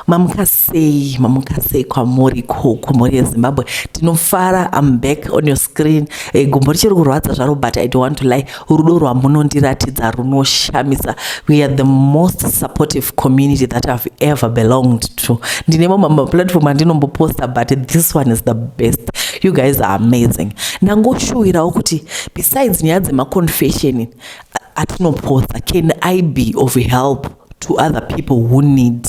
Mamuka sei, mamuka sei kwamuri ikoko, mhuri yeZimbabwe. Tinofara, I'm back on your screen. Gumbo richiri kurwadza zvaro, but I don't want to lie. Rudo rwamunondiratidza runoshamisa. We are the most supportive community that I've ever belonged to. Ndine mamwe maplatform andinomboposta, but this one is the best. You guys are amazing. Ndangoshuwirawo kuti besides nyaya dzemaconfession atinoposta, can I be of help to other people who need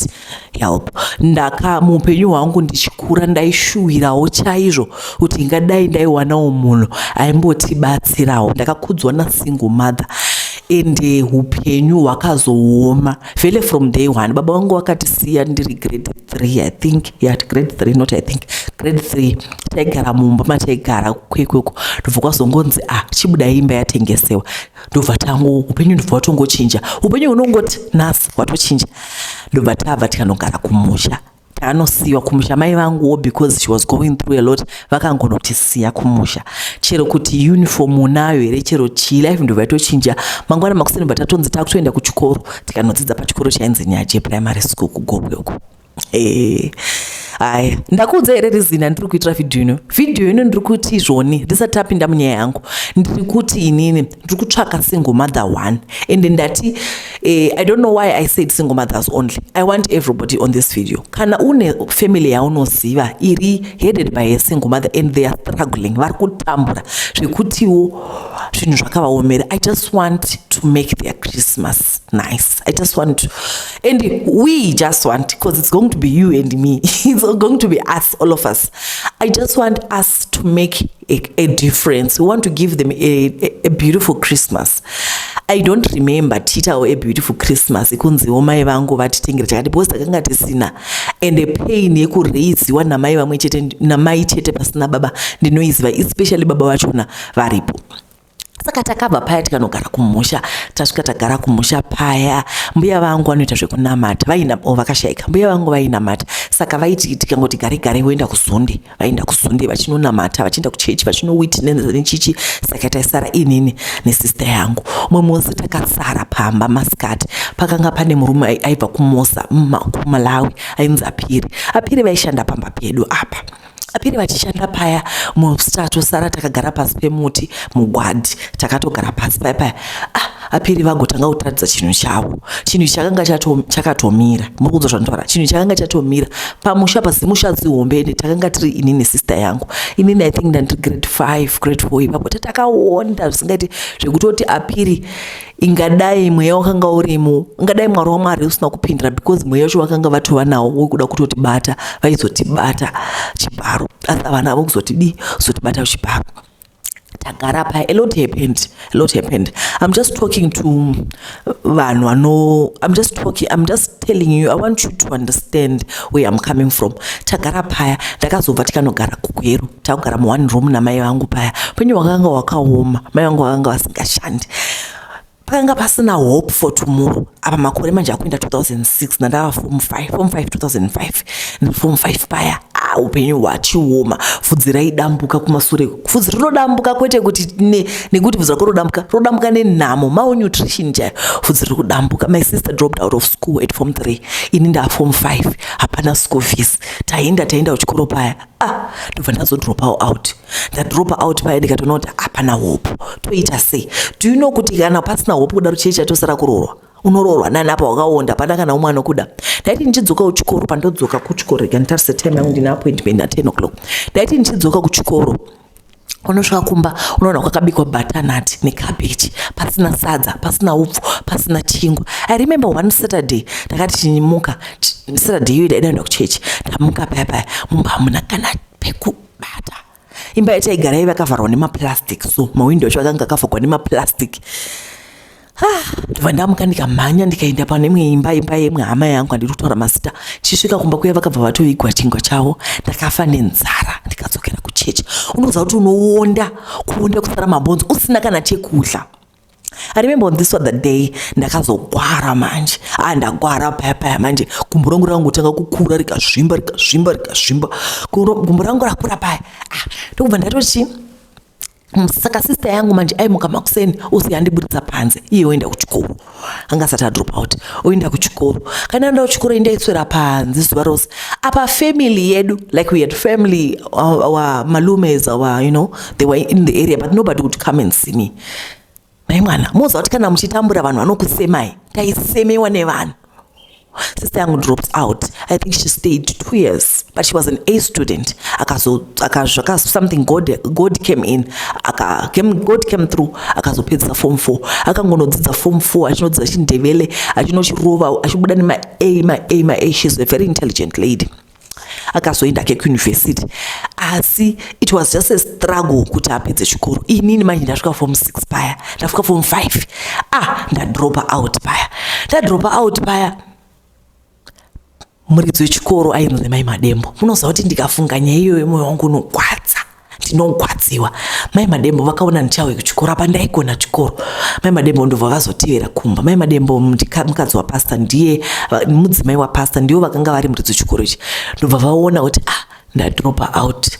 help? Ndaka muupenyu hwangu ndichikura ndaishuwirawo chaizvo kuti ingadai ndaiwanawo munhu aimbotibatsirawo. Ndakakudzwa nasingle mother, ende upenyu hwakazooma vhele from day one. Baba vangu vakatisiya ndiri grade 3, I think. Yeah, grade 3, not I think, grade 3. Taigara mumba mataigara kwekweko, ndobva kwazongonzi, "Ah, chibuda, imba yatengesewa." Ndobva tango upenyu ndobva watongochinja. Upenyu hunongoti nhasi hwatochinja. Ndobva tabva tikanogara kumusha, taanosiyiwa kumusha. Mai vanguwo, because she was going through a lot, vakangonotisiya kumusha, chero kuti uniform unayo here, chero chii. Life ndobva yatochinja. Mangwana makuseni bva tatonzi takutoenda kuchikoro, tikanodzidza pachikoro chainzi Nyaje Primary School kuGokwe uko. Aya, ndakuudza here reason yandiri kuitira vhidhiyo ino? Vhidhiyo ino ndiri kuti izvoni, ndisati tapinda munyaya yangu, ndiri kuti inini ndiri kutsvaka single mother one, and ndati I don't know why I said single mothers only. I want everybody on this video. Kana une family yaunoziva iri headed by a single mother and they are struggling, vari kutambura zvekutiwo zvinhu zvakavaomera, I just want to make their Christmas nice. I just want to, and we just want, because it's going to be you and me, it's going to be us, all of us. I just want us to make a difference. We want to give them a beautiful Christmas. I don't remember tiitawo a beautiful Christmas ikunziwo mai vangu vatitengera chakati, because takanga tisina. And pain yekureiziwa namai vamwe chete, namai chete pasina baba, ndinoiziva, especially baba vachona varipo. Saka takabva paya tikanogara kumusha. Tasvika tagara kumusha paya, mbuya vangu vanoita zvekunamata, vaina, oh, vakashayika. Mbuya vangu vainamata, saka vaiti tikangoti gare gare voenda kuzonde, vaenda kuzonde vachinonamata, vachienda kuchechi, vachinowitness nechichi. Saka taisara inini nesister yangu. Umwe musi takasara pamba masikati, pakanga pane murume aibva kumosa kuMalawi ainzi Apiri. Apiri vaishanda pamba pedu apa. Apiri vachishanda paya, musi tatosara takagara pasi pemuti mugwadhi, takatogara pasi paya paya. Ah, Apiri vagotanga kutaridza chinhu chavo, chinhu chakanga chakatomira. Muri kunzwa zvanditaura? Chinhu chakanga chatomira pamusha pazimusha zihombe, ende takanga tiri ini nesister yangu. Inini I think ndandiri grade 5, grade 4 ipapo. Tatakaonda zvisingaiti, zvekutoti Apiri ingadai mweya wakanga urimo, ingadai Mwari waMwari usina kupindira, because mweya wacho vakanga vatova nawo wekuda kutotibata, vaizotibata chibharo, asi havana avo kuzotidi kuzotibata chibharo. Tagara paya, a lot happened, a lot happened. I'm just talking to vanhu vano, I'm just talking, I'm just telling you, I want you to understand where I'm coming from. Tagara paya, ndakazobva tikanogara kuGweru, takugara muone room namai vangu paya. Upenyu hwakanga hwakaoma, mai vangu vakanga vasingashandi, pakanga pasina hope for tomorrow. Apa makore manje akuenda 2006, ndandava form 5, form 5, 2005, ndiri form 5 paya. Ah, upenyu hwachioma. Bvudzi raidambuka kumasure, bvudzi rinodambuka kwete kuti nekuti bvudzi rako rodambuka, rodambuka nenhamo, malnutrition chaiyo, bvudzi riri kudambuka. My sister dropped out of school at form 3, ini ndaa form 5, hapana school fees. Taenda kuchikoro paya. Ah, ndobva ndazodropawo out. Ndadropa out paya, ndikatoona kuti hapana hope, toita sei? Do you know kuti kana pasina hope kudaro, chii chatosara? Kuroorwa. Unoroorwa nani apa wakaonda, pana kana umwe anokuda? Ndaiti ndichidzoka kuchikoro, pandodzoka kuchikoro, rega nditarise time yangu, ndine appointment na10 o'clock. Ndaiti ndichidzoka kuchikoro, unosvika kumba unoona kwakabikwa butternut necabbage, pasina sadza, pasina upfu, pasina chingwa. I remember one Saturday ndakati chinimuka, Saturday iyoyo ndaidaenda kuchechi. Ndamuka paya paya, mumba hamuna kana pekubata. Imba yataigara iva yakavharwa nemaplastic, so mawindo acho akanga akavharwa nemaplastic. Ah, ndobva ndamuka, ndikamhanya, ndikaenda pane imwe imba, imba yemwe hama yangu, handiri kutaura mazita. Chisvika kumba kuya, vakabva vatovigwa chingwa chavo. Ndakafa nenzara, ndikadzokera kuchechi. Unoziva kuti unoonda, kuonda kusara mabhonzo, usina kana chekudya. I remember on this other day ndakazogwara manje. Ah, ndagwara paya paya manje, gumbo rangu rangotanga kukura, rikazvimba, rikazvimba, rikazvimba. Gumbo rangu rakura paya. Ah, ndokubva ndatoti Saka sister yangu manje aimuka makuseni usi andiburitsa panze, iye oenda kuchikoro, anga asati adrop out, oenda kuchikoro. Kana aenda kuchikoro, indaiswera panze zuva rose. Apa family yedu, like we had family, our malumes, our you know they were in the area, but nobody would come and see me. Mai mwana, moziva kuti kana muchitambura vanhu vanokusemai. Taisemewa nevanhu. Sister yangu drops out. I think she stayed 2 years, but she was an A student. Akazo something, God came in, God came through, akazopedzisa form 4. Akangonodzidza form 4, achinodzidza chiNdebele, achinochirova, achibuda nema-A, ma-A, ma-A. She's a very intelligent lady. Akazoenda ke kuuniversity, asi it was just a struggle kuti apedze chikoro. Inini manje ndasvika form 6 paya, ndasvika form 5, ah, ndadropa out paya. Ndadropa out paya, muridzi wechikoro ainzi Mai Madembo. Munoziva kuti ndikafunga nyaya iyoyo mwoyo wangu unogwadza, ndinogwadziwa. Mai Madembo vakaona ndichauye kuchikoro, apa ndaigona chikoro. Mai Madembo ndobva vazotivera kumba. Mai Madembo mukadzi wapasta, ndiye mudzimai wapasta, ndivo vakanga vari muridzi wechikoro ichi. Ndobva vaona kuti, ah, ndadropa out.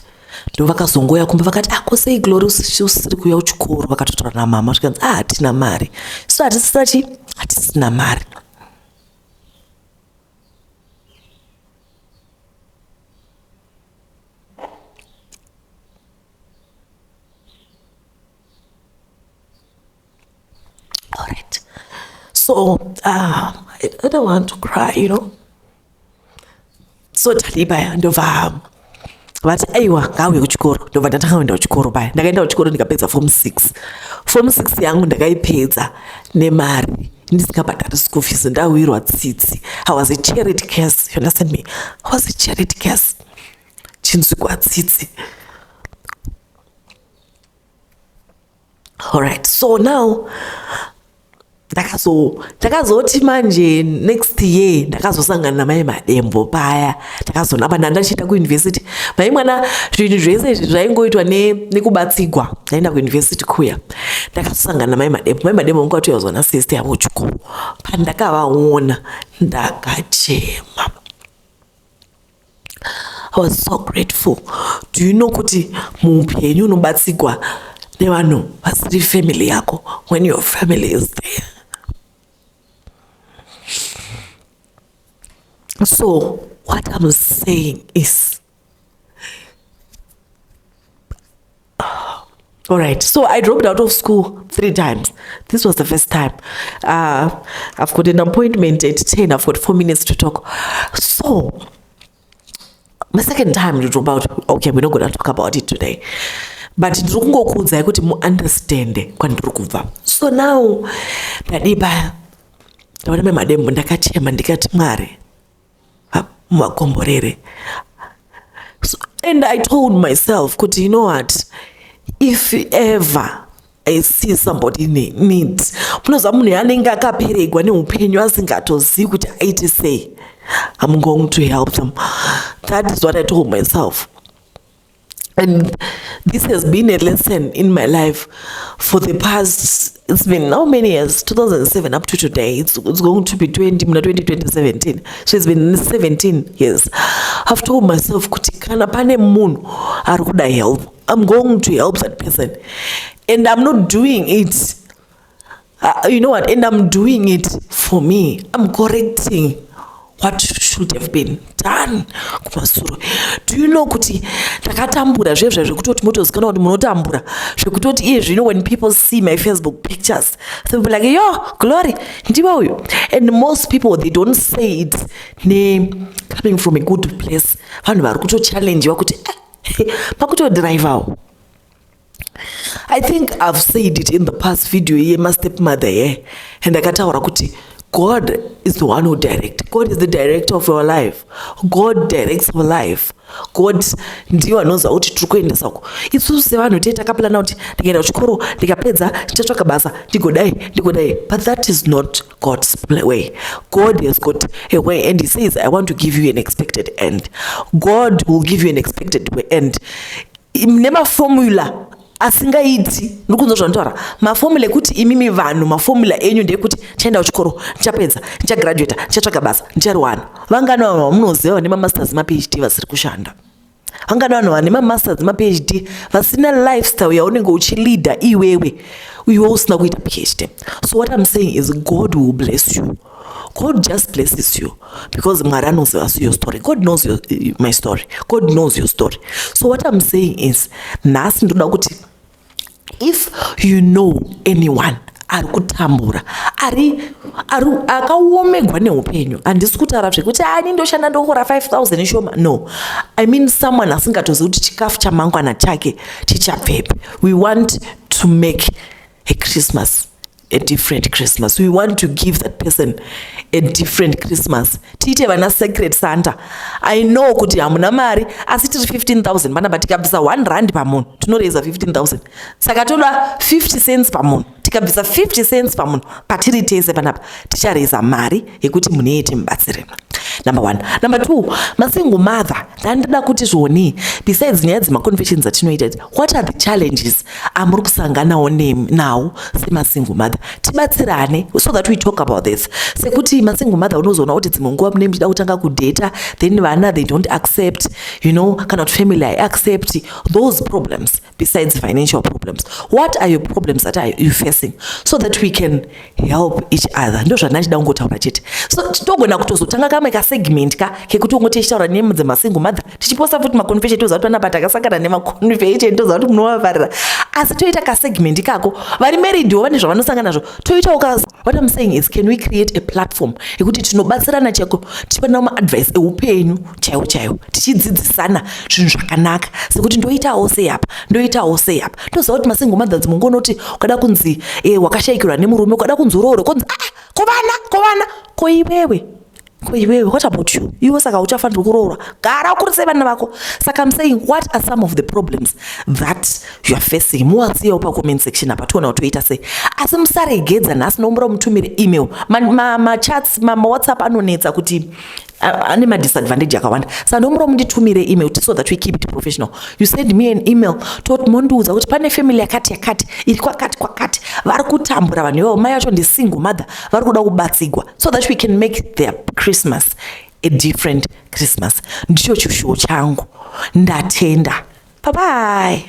Ndo vakazongoya kumba, vakati, ah, kosei Glory usiri kuuya kuchikoro? Vakatotaura namama, zvikanzi, ah, hatina mari. So hatisina chi hatisina mari. All right, so I don't want to cry. So tadii paya, ndobva vati, aiwa, ngauye kuchikoro. Ndobva ndatanga kuenda kuchikoro paya. Ndakaenda kuchikoro, ndikapedza form 6. Form 6 yangu ndakaipedza nemari ndisingabhadhari school fees. Ndawirwa tsitsi. I was a charity case, you understand me? I was a charity case, chinzwikwa tsitsi. Alright, so now ndakazoti manje next year ndakazosangana namai Madembo paya. Ndakazona apa ndandachienda kuuniversity. Mai mwana, zvinhu zvese izvi zvaingoitwa nekubatsigwa. Ndaenda kuuniversity kuya, ndakazosangana namai Madembo. Mai Madembo vanga vatoyazwa sister yavo chikoro. Pandakavaona ndakachema. I was so grateful. Do you know kuti muupenyu unobatsigwa nevanhu vasiri family yako when your family is there? So what I'm saying is, all right, so I dropped out of school three times. This was the first time. I've got an appointment at 10. I've got 4 minutes to talk. So my second time to drop out, okay, we're not going to talk about it today, but ndiri kungokuudzai kuti muunderstande kwandiri kubva. So now ndadiba, ndaona mai Madembo, ndakachema, ndikati, Mwari muvakomborere. So, and I told myself kuti, you know what, if ever I see somebody in need, munoziva munhu anenge akaperegwa neupenyu asingatozivi kuti aite sei, I'm going to help them. That is what I told myself, and this has been a lesson in my life for the past, it's been how many years? 2007 up to today, it's going to be 20 muna 2017, so it's been 17 years. I've told myself kuti kana pane munhu ari kuda help, I'm going to help that person, and I'm not doing it, you know what, and I'm doing it for me. I'm correcting what should have been done kumasure. Do you know kuti ndakatambura zvezve zvekutoti motozikanwa kuti munotambura, zvekutoti iye zvino when people see my Facebook pictures, they be like, "Yo, Glory ndiwe uyu?" And most people, they don't say it ne coming from a good place. Vanhu vari kutochallengewa kuti, eh, pakutodrivawo. I think I've said it in the past video yema-step mother ye, and ndakataura kuti God is the one who direct. God is the director of our life. God directs our life. God ndiyo anoziva kuti tiri kuendesa uko. Isusu sevanhu tee takaplana kuti ndikaenda kuchikoro, ndikapedza, ndichatsvaka basa, ndigodai, ndigodai, but that is not God's way. God has got a way, and he says, "I want to give you an expected end." God will give you an expected end nemaformula asingaiti. Ndiri kunzwa zvanotaura maformula ekuti imimi vanhu, maformula enyu ndeyekuti ndichaenda kuchikoro, ndichapedza, ndichagraduata, ndichatsvaga basa, ndichariwana. Vangani vanhu vamunoziva vane mamasters, maPhD vasiri kushanda? Vangada vanhu vane mamasters, maPhD, vasina lifestyle yaunenge uchileada iwewe, iwe usina kuita PhD. So what I'm saying is, God will bless you. God just blesses you because Mwari anoziva your story. God knows my story. God knows your story. So what I'm saying is, nhasi ndoda kuti if you know anyone ari kutambura, ari akaomegwa neupenyu, handisi kutaura zvekuti ani ndoshanda, ndokora 5000 ishoma. No, I mean someone asingatozivi kuti chikafu chamangwana chake chichabvepi. We want to make a Christmas a different Christmas. We want to give that person a different Christmas. Tiite vana Secret Santa. I know kuti hamuna mari, asi tiri 15,000 panapa. Tikabvisa R1 pamunhu, tinoraisa 15,000. Saka toda 50 cents pamunhu. Tikabvisa 50 cents pamunhu patiri tese panapa, ticharaisa mari yekuti munhu iyeye timubatsire. Number one. Number two, masingle mother, ndandida kuti zvoni, besides nyaya dzemaconfessions dzatinoita, what are the challenges amuri kusanganawo nawo semasingle mother? Tibatsirane so that we talk about this. Sekuti masingle mother, unozoona kuti dzimwe nguva munenge muchida kutanga kudheta, then vana, they don't accept, kana kuti family haiaccept those problems. Besides financial problems, what are your problems that are you facing, so that we can help each other? Ndo zvandachida kungotaura chete. So togona kutozotanga kamwe kasegment ka kekuti ungoti tichitaura nyaya dzemasingle mother, tichiposta futi maconfession. Toziva kuti panapa takasangana nemaconfession, toziva kuti munovafarira, asi toita kasegment ikako. Vari marriedwo vane zvavanosangana nazvo, toitawo ka. What I'm saying is, can we create a platform yekuti tinobatsirana chaiko, tichipanana maadvice eupenyu chaiwo chaiwo, tichidzidzisana zvinhu zvakanaka, sekuti ndoitawo sei apa, ndoitawo sei apa? Toziva kuti masingle mothers mungonoti ukada kunzi wakashayikirwa nemurume, ukada kunzi uroore, konzi, "Ah, kovana, kovana, koiwewe, koiwewe, what about you iwe? Saka uchafanirwa kuroorwa, gara ukurise vana vako." Saka I'm saying, what are some of the problems that you are facing? Muwasiyawo pacomment section apa, tiona kuti toita sei. Asi musaregedza nhasi, nomumbura mutumire email. Machats, maWhatsApp anonetsa kuti ane madisadvantage akawanda. Saka ndomumbura munditumire email so that we keep it professional. You send me an email, toti mondiudza kuti pane family yakati yakati iri kwakati kwakati, vari kutambura vanhu ivavo, mai vacho ndisingle mother, vari kuda kubatsigwa, so that we can make their Christmas a different Christmas. Ndicho chishuwo changu. Ndatenda, bye bye.